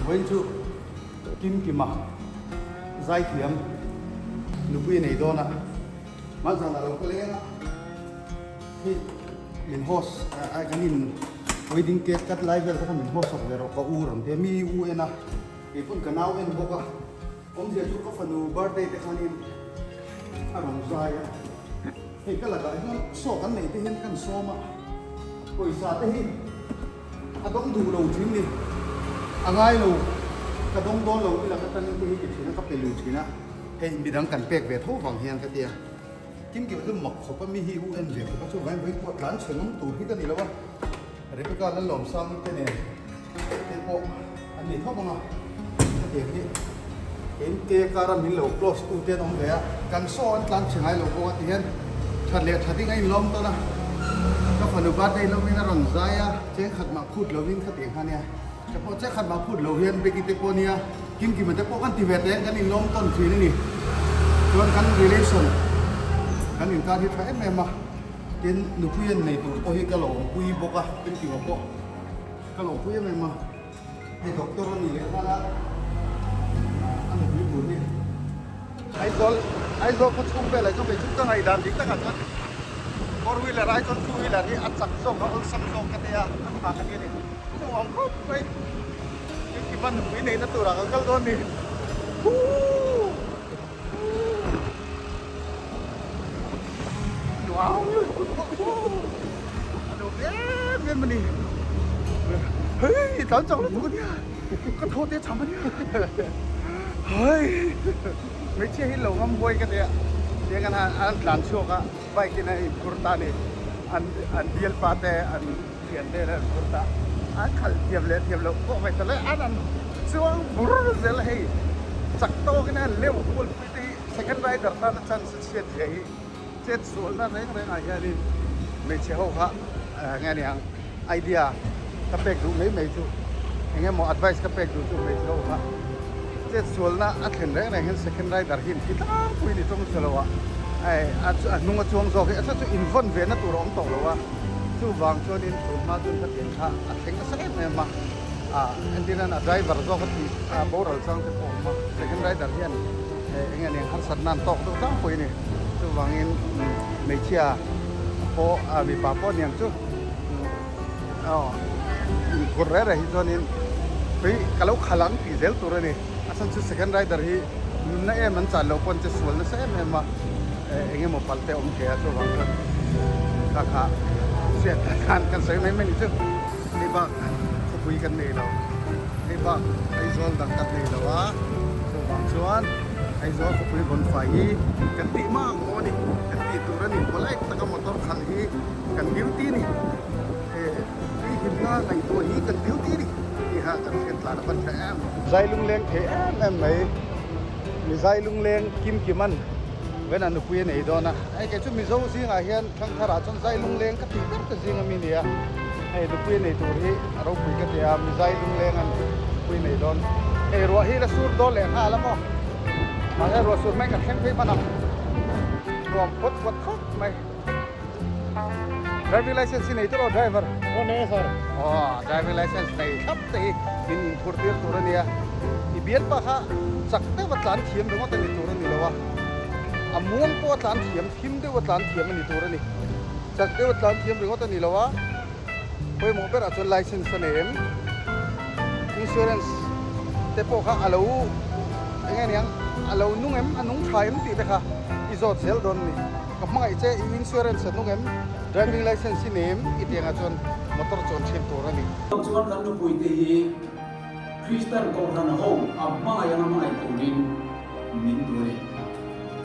Vawiin chu Kimkima zaithiam nupui a nei dawn a, hmanzan a lo kal eng a, hei min host a kan in wedding cake cut lai vel te kha min host sak ve rawh ka u rawn ti a, mi u en a, keipawn ka nau en bawk a. Awmzia chu ka fanu birthday te khanin a rawn zai a, hei ka lakah hian saw kan neih te hian kan sawm a, pawisa te hi a dawng duh lo thin ni, a ngai lo ka dawng dawn lo i laka tangin te hi ti thin a ka pe lui thin a, hei midang kan pek ve tho vang hian ka tia, Kimkima chu mak khawp a mi hi u en ve khawp a chuvangin vawiin pawh tlan chhe ngam tur hi ka ni lo a, Rebecca Lalawmsangi te nen te pawh an ni tho bawk a, hetiang hi kein te kara min lo close tu te an awm ve a, kan saw an tlan chhe ngai lo bawk a ti hian that leh that in a inlawm tawn a, ka fanu birthday lawmin a rawn zai a, cheng khat mah phut lovin khatiang kha nia, ka pawh cheng khat mah phut lo hian Becky te pawh nia Kimkima te pawh kan ti ve teng kan inlawm tawn thin a ni, chuan kan relation kan inkar hi tha em em a. Tin, nupui an nei tur pawh hi ka lo awmpui bawk a, Kimkima pawh ka lo awmpui em em a, hei doctor a ni leh nghal a, a nupui tur hi Aizawl Aizawl khaw chhung velah chuan kei chu ka ngaihdan dik takah chuan four wheeler ai chuan two wheeler hi a chak zawk a awlsam zawk ka tia a tha ka ti a ni, nuam khawp mai Kimkima nupui neihna turah kan kal dawn ni. Huuuu. Hei tlan chak lutuk ania ka thaw te cham ania hei hmeichhia hi lo ngam huai ka tia tiang an an tlan chhuak a bike in a in phur ta ni an an bialpa te an thian te an phur ta an khalh thiam leh thiam loh pawh ngaih ta le an an chuang bur zel a hei chak tawk in a an leu kual pui te hi second rider tan a chance a chhiat zia hi chet sualna reng reng ah hianin hmeichhe ho kha enge niang idea ka pek duh mai mai chu eng emaw advice ka pek duh chu hmeichhe ho kha chet sualna a thlen reng reng hian second rider hi an thi tlangpui ni tawng sa lo a a hnung a chuang zawk hi a chhan chu invawn ve na tur a awm tawh lo a chuvang chuanin tun hma chuan khatiang kha a thleng nasa em em a ah entir nan a driver zawk a tih a boral chang te pawh a awm a second rider hian eng nge eng harsat nan tawk deuh tlangpui a ni chuvangin hmeichhia pawh ah mipa pawh aniang chu aw inphur reh reh hi chuanin tui ka lo khalh ang tih zel tur a ni a chhan chu second rider hi nunna em an chan loh pawn che sual nasa em em a eng emaw palh te a awm thei a chuvang chuan kha kha hriat dan kan sawi mai mai ni chu hei bak khawpui kan nei lo hei bak Aizawl dang kan nei lo a chuvang chuan Aizawl khawpui vawn fai hi kan tih mak maw a ni kan tih tur a ni polite taka motor khalh hi kan duty a ni tui hlimna ngaihtuah hi kan duty a ni tih kha kan hriat tlan a pan tha em. Zai lungleng thei em em mai mi zai lungleng kim kim an ven a nupui a nei dawn a hei kei chu mizo zingah hian thangtharah chuan zai lungleng ka tih ber te zing ami nia hei nupui a nei tur hi a ropui ka ti a mi zai lungleng an nupui a nei dawn hei ruah hi la sur dawn leh nghal a maw mahse ruah sur mai kan thleng phei hman ang nuam phawt phawt khawp mai. Driving license hi nei tur aw driver. Aw nei a sir. Aw driving license nei thlap te hi min inphur tir tur a nia. I bialpa kha chak deuh a tlan thiam ringawt a ni tur a ni lo a. A muang pawh a tlan thiam, him deuh a tlan thiam a ni tur a ni. Chak deuh a tlan thiam ringawt a ni lo a. Pawimawh berah chuan license a nei em? Insurance te pawh kha a lo eng nge niang a lo nung em a nung tha em tih te kha i zawt zel dawn a ni. Ka hmangaih che i insurance a nung em? Driving license i nei em? I tiangah chuan motor chuan thin tur a ni. Chuan kan nupuite hi Kristian Kohhran ho a hmangaih anga hmangaih turin min duh a ni.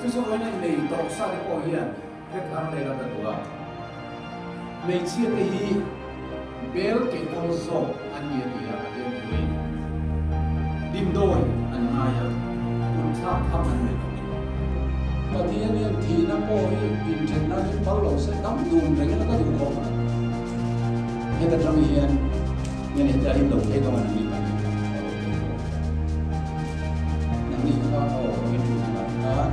Chu chu vawiin a innei tawh sa te pawh hian hre thar leh la ka duh a. Hmeichhia te hi bel keh kawl zawk an ni a ti a, Pathian thuin dimdawi an ngai a, kutthlak tham an nei lo ni. Pathian hian thihna pawh hi inthenna hi phal lo se dam dun reng ila ka duh khawp a. Heta tang hian nge ni heta in lo phei dawn ang ni pahnih kha a lo phei bawk. Nangni kha aw in hmuh khan.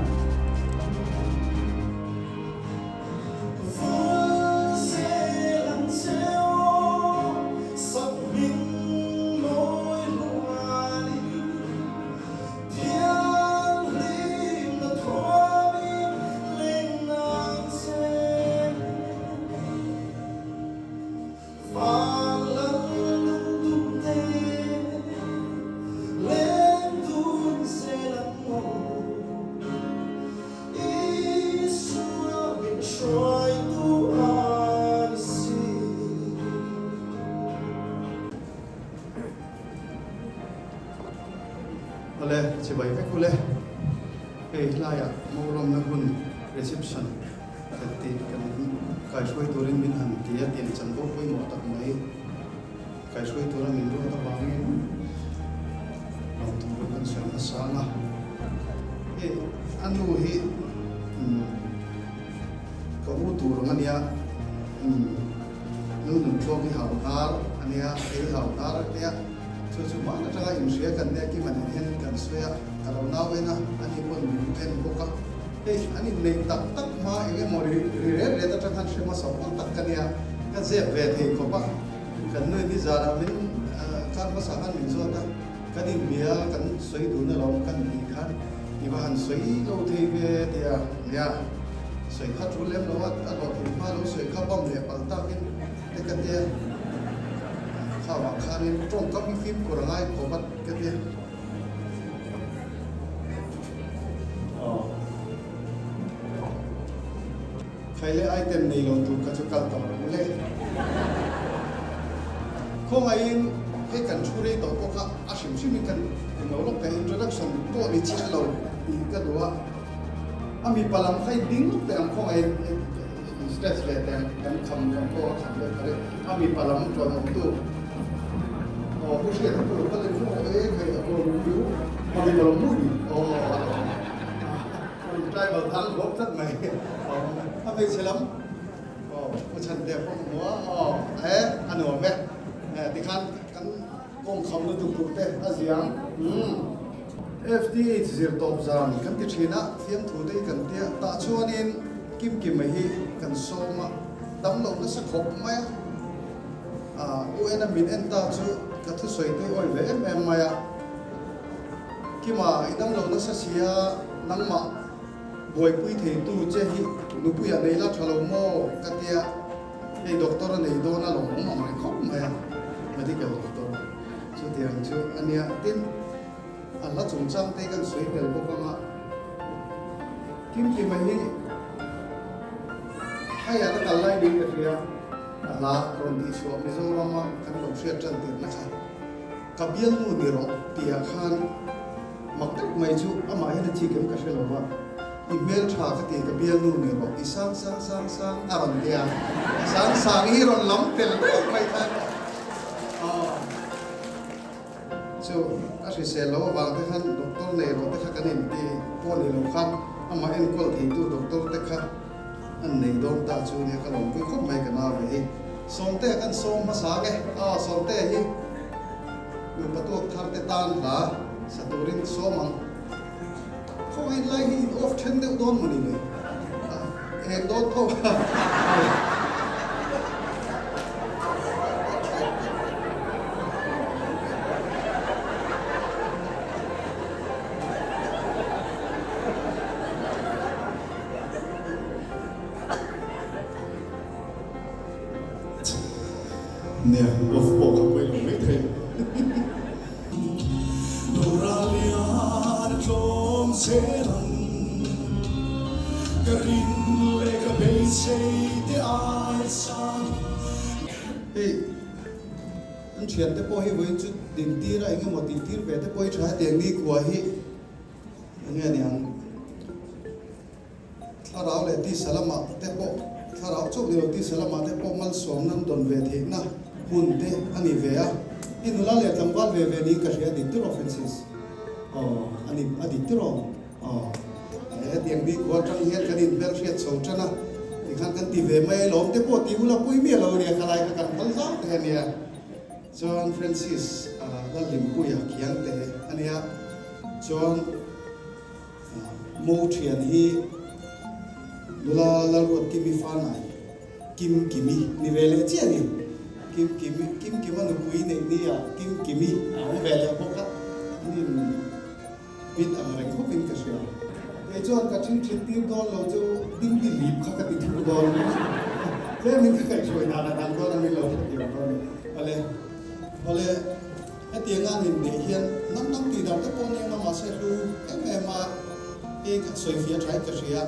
Awle, chibai vek ule. Hei hlaiah Mawlawmna hun reception kan tih kan kaihruai turin min han ti a, tiang chanvo pawimawh tak mai kaihruai tura min ruat avangin lawmthu kan sawi hmasa ang a. Hei a nu hi ka u tur ang a nia, nu nuntluang hi hau hnar a nia, kei hau hnar a nia. Chu chu hman atanga inhria kan nia Kim an en kan sawi a, ka lo nau en a, ani pawn min en bawk a. Hei an inneih tak tak hma eng emaw ri ri ret ret atang khan hre hmasa pawl tak ka nia, ka zep ve thei khawp a. Kan nu in nizanah min kar hmasa khan min zawt a, kan inbia kan sawi dun alawm kan tih khan i va han sawi lo thei ve tia nia, sawi kha tul lem lo a, a hlawhtlin hma lo sawi kha bam leh palh takin Te ka tia, kha vang khanin tawngkam hi fimkhur a ngai khawp a ka tia. Aw. Khai leh item nei lo tur kha chu kal tawh rawh u le. Khawngaihin hei kan thu rei tawh pawh kha a hrim hrimin kan englo lawk teh introduction pawh ni chiah lo tih ka duh a. A mipa lam kha i ding lawk teh ang khawngaihin. Stress ve teh kan kham kan pawh a khat leh kha le a mipa lam chuan awm tu aw pu hriat a pawh kal in aw e khai a pawh lung riu a mipa lam mui ni aw a lo awm tribal thang khawp tlat mai aw a hmeichhe lam aw pu chhan te pawh hmu a aw e a nuam e tikhan kan kawng kham lutuk tur te a ziang umm. FDH zir tawp zan kan ti thin a, thiamthu te hi kan tia tah chuanin Kimkima hi kan sawm a, dam loh nasa khawp mai a, ah UN a min en ta chu ka thusawi te awi ve em em mai a, Kima i dam loh nasa sia nangmah buaipui theitu che hi nupuiah nei la tha lo maw ka tia, hei doctor a nei dawn a lawmawm ang reng khawp mai a, medical doctor. Chutiang chu a nia. Tin, a hla chungchang te kan sawi tel bawk ang a, Kimkima hi haiah a kal lai niin ka hria, a hla rawn tihchhuah Mizorama kan lo hriat tan tirhna kha ka bialnu ni rawh tihah khan mak tak mai chu amah hian a chik em ka hre lo va, i hmeltha ka ti ka bialnu ni rawh, i sang sang sang sang a rawn ti a, sang sang hi rawn lam tel daih mai khan. Aw. Chu a hrisel lo avang te khan doctor nei rawh te kha kan inti pawh ni lo khan amah enkawl theitu doctor te kha an nei dawn ta chu nia ka lawmpui khawp mai ka nau ve hi. Sawmtea kan sawm hmasa nge? Aw Sawmtea hi nupa tuak thar te tan hla sa turin sawm ang. Khawngaih lai hi in off then deuh dawn mawni le? Eng dawn tho a. Nia, off pawh ka pawi lo maithei. Doralian tlawm zel ang ka rin leh ka beisei te ai sang. Hei an thian te pawh hi vawiin chu din tir a eng emaw tih tir ve te pawh hi tha hetiang nikhua hi eng nge niang. Thlarau leh tisa lamah te pawh, thlarau chauh ni lo tisa lamah te pawh malsawmna an dawn ve theihna hun te a ni ve a. I nula leh tlangval ve ve niin ka hria a dik tiraw Francis? Aw, a ni, a dik tiraw? Aw, hetiang bik khua atang hian kan inhmelhriat chho tan a, tikhan kan ti ve mai alawm te pawh ti ula pui miah lo nia khalai kha kan phal zau te a nia. Chuan Francis Lalhlimpuia Khiangte a nia, chuan. Mo thian hi nula Lalruat Kimi Fanai, Kim Kimi, ni ve leh chiah a ni. Kim Kimi, Kim Kima nupui neih ni ah Kim Kimi a awm ve leh bawk a, an in bit ang reng khawp in ka hria. Kei chuan ka thin thin tir dawn lo chu ding ti lip kha ka ti thur dawn a ni. Tlem in ka kaihhruai dan a dang dawn a ni lo hrethiam dawn a ni. Awle, awle. Hetianga an inneih hian hnam dang tih dan te pawh nia mahse hlu em em a, hei ka sawi fiah thain ka hria.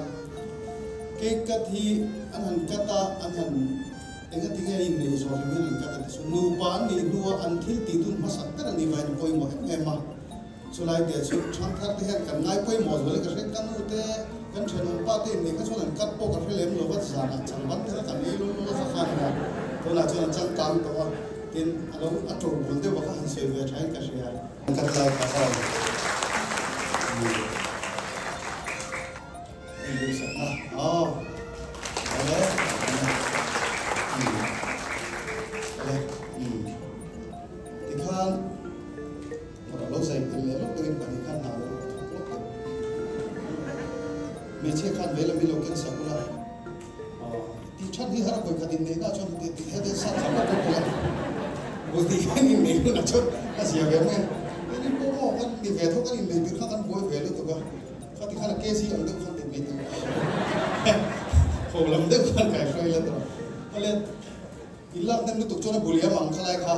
Cake cut hi an han cut a, an han engati nge inneih zawh hlim hian an cut a ti chu nupa an nih hnua an thil tih dun hmasak ber a nih vangin a pawimawh em em a. Chulai te chu ṭhangthar te hian kan ngai pawimawh zual i ka hre, ka nu te, kan ṭhenawm pa te innei kha chuan an cut pawh ka hre lem lo va, zanah changban te kha kan ei lul lul a kha khan a nia, tunah chuan a changkang tawh a, tin a lo a ṭo bul deuh a kha han sawi ve ṭhain ka hria. An cut lai kha aw. Induhsakna aw. Awle. Awle. Tikhan. Lo zai tel leh lawk deuhin pahnih khan hna lo thawk lawk deuh. Hmeichhia khan vei lam hi lo ken sak ula, tih that hi har a vawikhat inneihna ah chuan ti he te sat sak lawk lawk ula, vawihnih khan inneih hunah chuan a zia ve mai a. Hei pawh maw kan ni ve tho kan inneih tir kha kan buai ve lutuk a, kha ti khan a kg ang deuh khan ti mai tur ho lam deuh khan kai hruai la tawh. Awle. In lak hnem lutuk chuan a bu liam ang khalai kha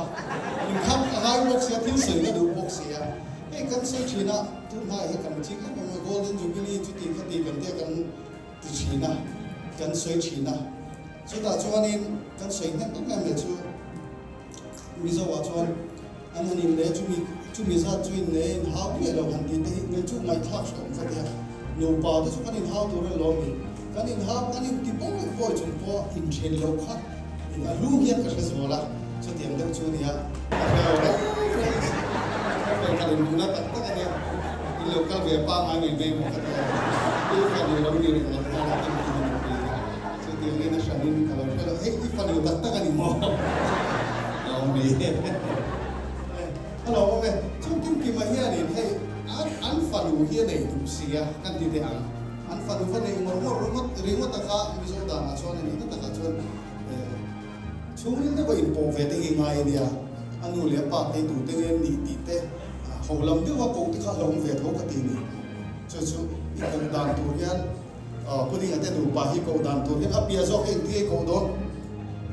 in kham a ngai bawk sia, thil sawi ka duh bawk sia. Hei kan sawi thin a, tun hnaiah hi kan chik em em a, Golden Jubilee chuti khati kan tia kan ti thin a, kan sawi thin a. Chutah chuanin kan sawi hnem em em leh chu Mizo ah chuan an han inleh a, chumi chumi zat chu inleh a inhau miah lo han tih te hi nge chu ngaihthlak hrehawm ka tia. Nupa te chu kan inhau tur a lawm i, kan inhau kan inti bawi bawi chung pawh inthen lo kha In a lu hian ka hre zual a, chutiang deuh chu nia. Ka hre lo reng reng a sin. Ka fel khat inhmuhna tak tak a nia. In lo kal ve pangngai mai mai maw ka ti a. I fanu lo ni reng lo nghal a, kim kim a nupui hi. Chutiang in a hranin ka lo hre lo. Hei i fanu tak tak a ni maw? A awm mai e. A lo awm e. Chuan kim kima hianin hei an fanu hi a nei duh sia kan ti teh ang. An fanu va neih ngawr ngawr ringawt ringawt a kha Mizo danah chuan a nihna takah chuan chhungril deuha inpawh ve te hi ngai a nia. A nu leh a pa te tute nge an nih tih te ho lam deuha koh te kha a lo awm ve tho ka ti ni. Chu chu i koh dan tur hian Pu Dinga te nupa hi koh dan tur hian a pia zawk hi engtin nge i koh dawn?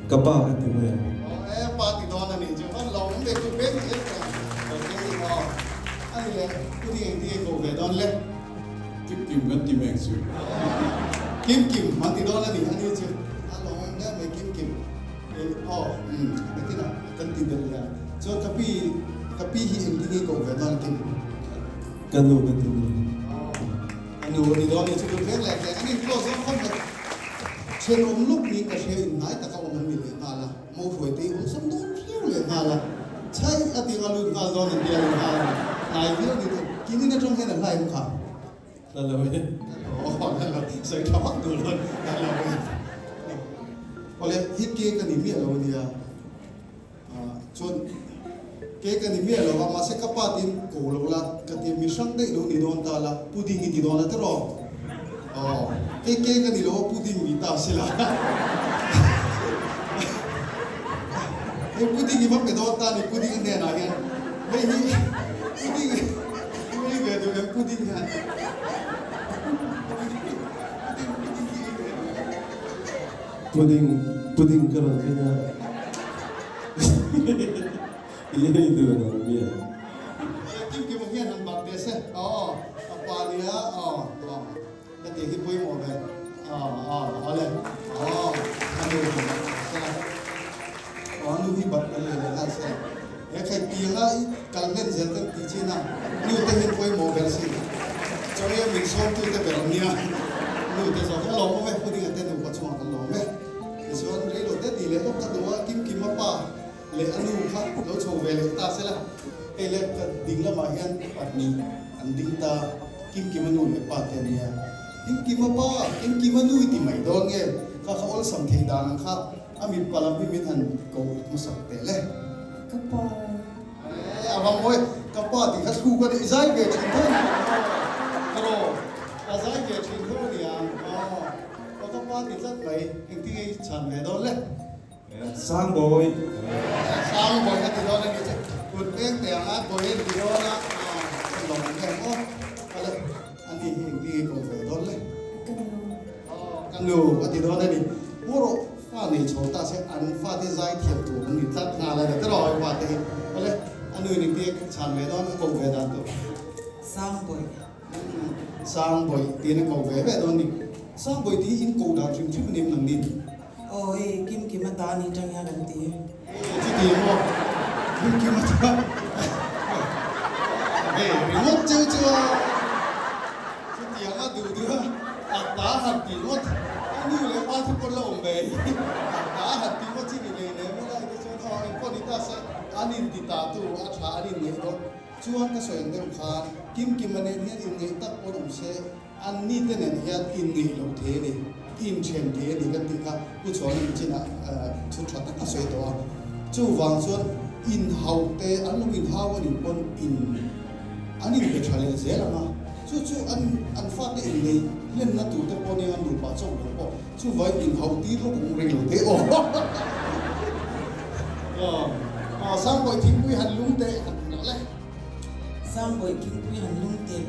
Ka pa ka ti mai ang. Aw e, pa ti dawn a nih chu. Van lo awm ve chu beng zel teh ang. Ok, aw. A ni le, Pu Dinga engtin nge i koh ve dawn le? Kim kim kan ti mek chu. Kim kim an ti dawn a ni, ani chu a lo awm hle mai kim kim. Aw umm nakinah kan ti belh leh ang. Chuan ka pi ka pi hi engtin nge koh ve dawn kim? Ka nu ka ti mai. Aw ka nu a ti dawn a ni chu kut vek leh teh. Ani close zawk khawp mai. Thenawm lawk niin ka hria inhnai taka awm an ni leh nghal a, mo hruai te hi awlsam dawn viau leh nghal a, chhai a ti anga lut nghal dawn an tia leh nghal a ni, hnai viau ni te, kin in atang hian a hla em kha? Hla lo e. Aw hla lo, sawi tha vak duh lo, hla lo e. Awle, hi ke ka ni miah lo a nia. Chuan kei ka ni miah lo a, mahse ka pa tiin ko lo la ka ti a, mi hrang daih lo ni dawn ta la, pudding i ti dawn a tiraw? Aw, kei kei ka ni lo a, pudding ni ta se la. Hei pudding i va pe dawn ta ni, pudding a hnenah hian hei hi pudding i ei ve duh em pudding hian pudding pudding hi ei ve duh em? Pudding pudding ka rawn keng a i ei duh ang ang mi a. Kim kim hian han bat ve se aw a pa nia aw aw ka tih hi pawimawh ve aw aw awle aw a nu hi bat se la aw a nu hi bat kan leh leh nghal se he khai tianga i kal hlen zel kan tih chin a nu te hian pawimawh ber si chawi a min sawm tu te ber an nia nu te zawk hi a lawmawm e pudding a te nupa chungah kan lawm e tichuan reilo te tih leh lawk ka duh a kim kim a pa leh a nu kha lo chho ve leh ta sela hei le ka ding lamah hian pahnih an ding ta kim kim a nu leh pa te ania kim kim a pa kim kim a nu i ti mai dawn nge kha kha awlsam thei dan ang kha A mipa lam hi min han ko hmasak teh le. Ka pa. Eh, a va mawi. Ka pa tih kha thluk a ni. I zai ve thin tho a ni maw? Ka raw. A zai ve thin tho a ni ang. Aw, aw ka pa ti tlat mai. Engtin nge i chhan ve dawn le? Sangbawi. Sangbawi a ti dawn a ni che. Kut peng teh ang a, bawi a ni dawn a. Aw, ka lawm em aw. Awle, ani hi engtin nge i ko ve dawn le? Ka nu. Aw, ka nu a ti dawn a ni. Mu rawh, fa nei chho ta se an fate zai thiam tur an ni tlat nghal a ni tiraw i fate hi. Awle, a nu in engtin nge chhan ve dawn, a koh ve dan tur. Sangbawih. Sangbawih tiin a koh ve ve dawn a ni. Sangbawih tih hi in koh dan hrim hrim a ni em nang ni? Aw, hei Kim Kim a ta a ni tang hian an ti. Chuti maw? Kim Kim a ta. Hei ringawt. ngawt cheu chuan chutianga duh duh a a ta han tih ngawt a nu leh pa te pawh la awm ve hi a ta han tih ngawt chi ni lei lem a lai te chuan aw engpawh ni ta se an inti ta tu a tha an inngeih dawn chuan ka sawi ang deuh khan Kimkima nen hian inngeih tak pawn awm se An ni te nen hian inneih loh thei a ni, inthen thei a ni kan tih kha Pu Chhuana michina thu tha tak a sawi tawh a. Chuvang chuan inhauh te an lo inhau a nih pawn in an inbe tha leh zel ang a, chu chu an an fate inneih hlenna tur te pawh nia an nupa chauh lo pawh chuvangin inhauh tir lawk awm reng lo te aw. Aw Sangbawi thingpui han lum teh han ti rawh le. Sangbawi thingpui han lum teh.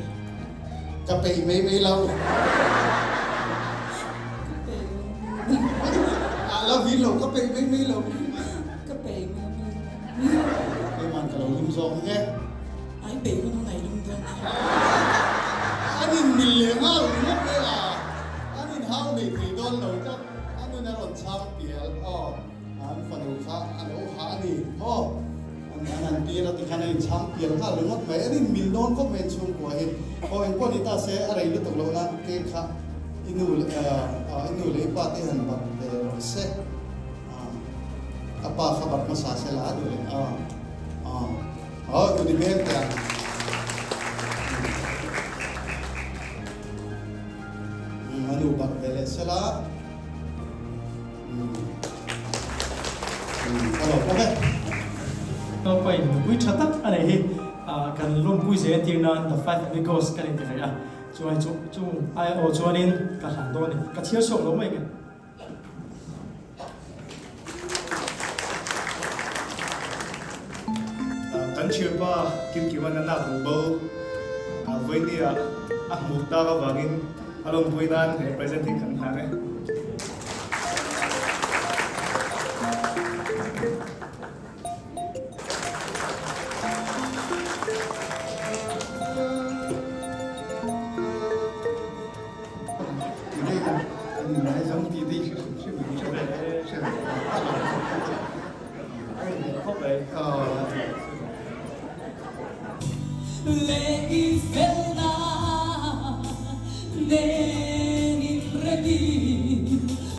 Ka peih mai mai lo. Ka peih mai mai lo. A la vin lo, ka peih mai mai lo. Ka peih mai mai lo. Keiman ka lo lum zawk ang e. Ai peih hun hun ai lum dawn e. An in mil leh nghal ringawt mai a, an in hau nei thei dawn lo tlat. A nun a rawn chhang pial aw. An fanu kha a lo ha a ni maw? An an tir a tikhan a inchhang pial nghal ringawt mai. An inmil dawn khawp mai inchhungkua hi. Aw engpawh ni ta se a rei lutuk loh nan cake kha i nu leh i nu leh i pa te han bat ve rawh se. A pa kha bat hmasa se la a duh leh a. Aw tuni beng teh ang. A nu bat ve leh se la. Naupain nupui tha tak a nei hi kan lawmpui zel tir nan The Five Amigos kan inti rih a, chuan chu chu ai aw chuanin ka hlan dawn a ni, ka chhiar chhuak lo mai nge. Kan thianpa Kimkiman a lak luh bo vawinia a hmuh tak avangin a lawmpui nan he present hi kan hlan e.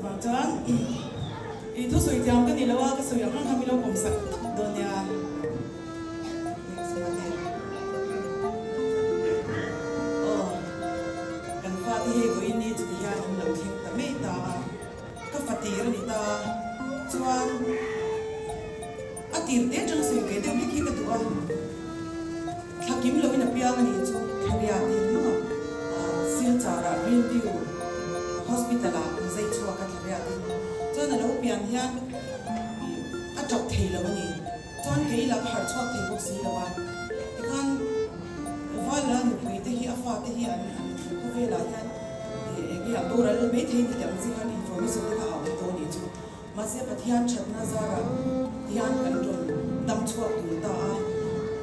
Vang chuan i thusawi thiam ka ni lo a, ka sawi ang ang kha min lo pawm sak tak dawn nia. Next mate. Aw, kan fate hei vawiin ni chuti hian an lo thleng ta mai ta a, ka fatir a ni ta chuan a tir te atanga sawi ve deuh hlek hi ka duh a. Thla kim loin a piang a nih chu Tharia tih hmanga Silchar ah Greenview Hospital ah an zai chhuak a Tharia tih chuan a lo pian hian a tap thei lo a ni. Chuan kei lah ka harh chhuak thei bawk si lo a. Tikhan Vala nupui te hi a fa te hi an an khawvel ah hian eng nge an boral mai thei ni tih ang chi khan information te kha a awm tawh a nih chu. Mahse Pathian thatna zarah hian kan rawn dam chhuak dun ta a,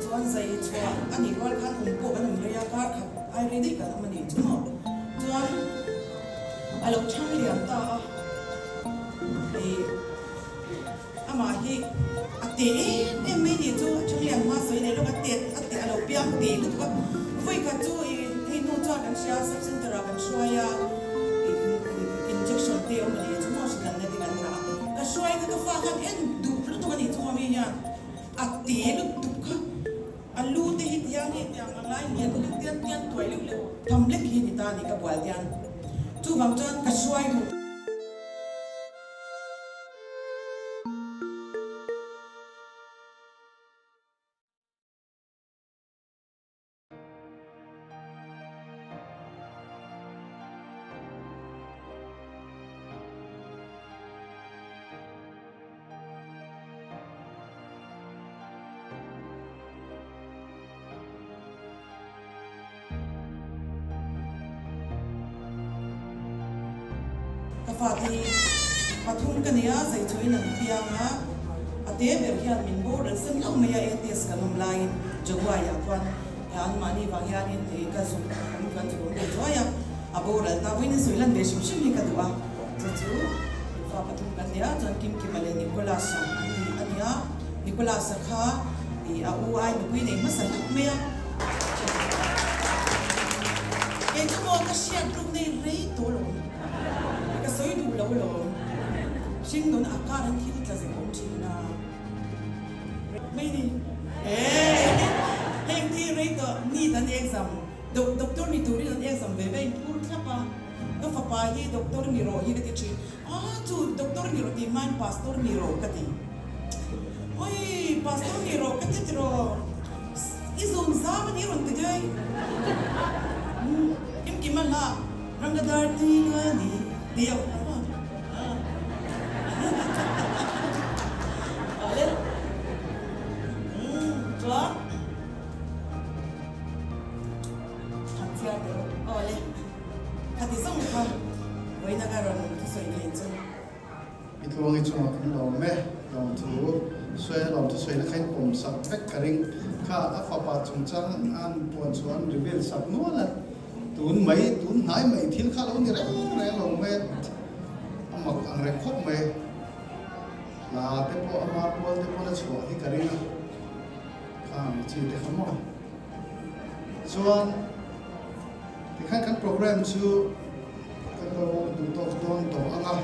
chuan zai chhuah a nih rual khan awm pawh kan awm rei a, kar khat ai rei daih kan awm a nih chu maw? Chuan a lo thang lian ta a, ih amah hi a te em em mai nih chu, a thang lian hma sawi nei lawk a te a te a lo piang te lutuk a, vawikhat chu ih hei hnu chuan kan hria sub center ah kan hruai a, Injection te awm a nih chu maw hridanna te kan la a, ka hruai kha ka fa khan en duh lutuk a nih chu maw mi hian a te lutuk kha a lu te hi tiang hi tiang ang lai lian lek tian tian tuai leuh leuh tham lek hi ni ta a ni ka bual tian chuvang chuan ka hruai duh. Ka fate hi pathum ka nei a, Zaichawin an piang a, a te ber hian min boral san hlauh mai a, ATS kan awm laiin Jaguai-ah khuan anmahni vang hianin ka zuk kan kan zuk awm ve chuai a, a boral ta vawiin a sawi lan ve hrim hrim hi ka duh a, chu chu fa pathum kan nei a, chuan Kimkima leh Nicholas-a an ni a nia, Nicholas-a kha a u ai nupui nei hmasa hlauh mai a. Kei chu maw ka hriat ruk nei rei tawh lo. Ka sawi duh lo lawm. Hringnun a kar an thil tla zep awm thin a. Mai ni. Heng thi rei tawh NEET an exam doctor ni turin an exam ve ve a inphur thlap a. Ka fapa hi doctor ni rawh hi ka ti thin. A chu doctor ni rawh tih hmain pastor ni rawh ka ti. Oi pastor ni rawh ka ti tiraw i zun zam a ni rawn ti daih. Kimkima hla Rangadar tui nga ni tih a awm a. Awle. Chuan han chhiar teh rawh. Awle. Khati zawng kha vawiina ka rawn thusawi thei chu. I tluangi chungah kan lawm e, lawmthu sawi a lawmthu sawina kha in pawm sak vek ka ring. Kha a fapa chungchang an puan chu an reveal sak nual a, tun mai tun hnai mai thil kha lo ni reng reng lo mai a, a mak ang reng khawp mai. Hla te pawh ama pual te pawn a chhuah hi ka ring a, khang chi te kha maw. Chuan tikhan kan program chu kan lo duh tawk dawn tawh ang a.